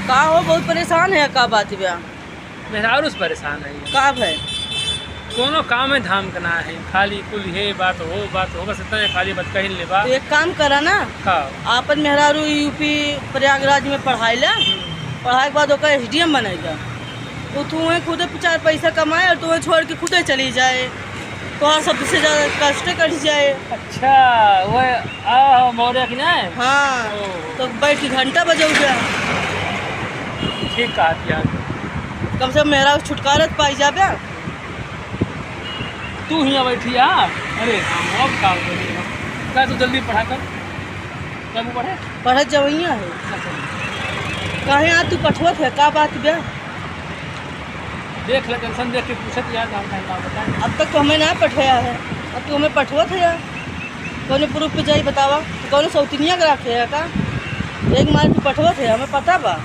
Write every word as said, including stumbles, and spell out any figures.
का हो, बहुत परेशान है, का बात बा? मेहरारू से परेशान है। का भय? कोनो काम में धाम के ना है, खाली कुल हे बात हो, बात हो, बस इतना खाली बात कहिन लेबा। तो एक काम करा ना, का? आपन मेहरारू यूपी प्रयागराज में पढ़ाई ला, हम्म। पढ़ाई के बाद ओकर एसडीएम बनाई ला। तो तू वहीं खुदे चार पैसा कमाए और तू वहीं छोड़ के खुदे चली जाए, तोहार सबसे ज्यादा कष्टे कट जाए। अच्छा, वो आ मौर्य की ना? हाँ, ओ। तो बैठ के घंटा बजाऊ जा। ठीक कहा यार। कम से कम मेहरारू से छुटकारा तो पाई जाबे। तू हियाँ बैठी आ। अरे राम, अब का करी हम? का तू जल्दी पढ़ा कर। का तू पढ़े? पढ़त जवैया है। अच्छा। काहे आज तू पठवत है, का बात बा? देख ले, टेंशन देख के पूछत यार, का, का, का बताए? अब तक तो हमें ना पठवाया है, अब तू हमें पठवत है यार। कौने प्रूफ पे जाई बतावा? तू कौने सौतनिया के रखे है का? एक मार के पठवत है, हमें पता बा।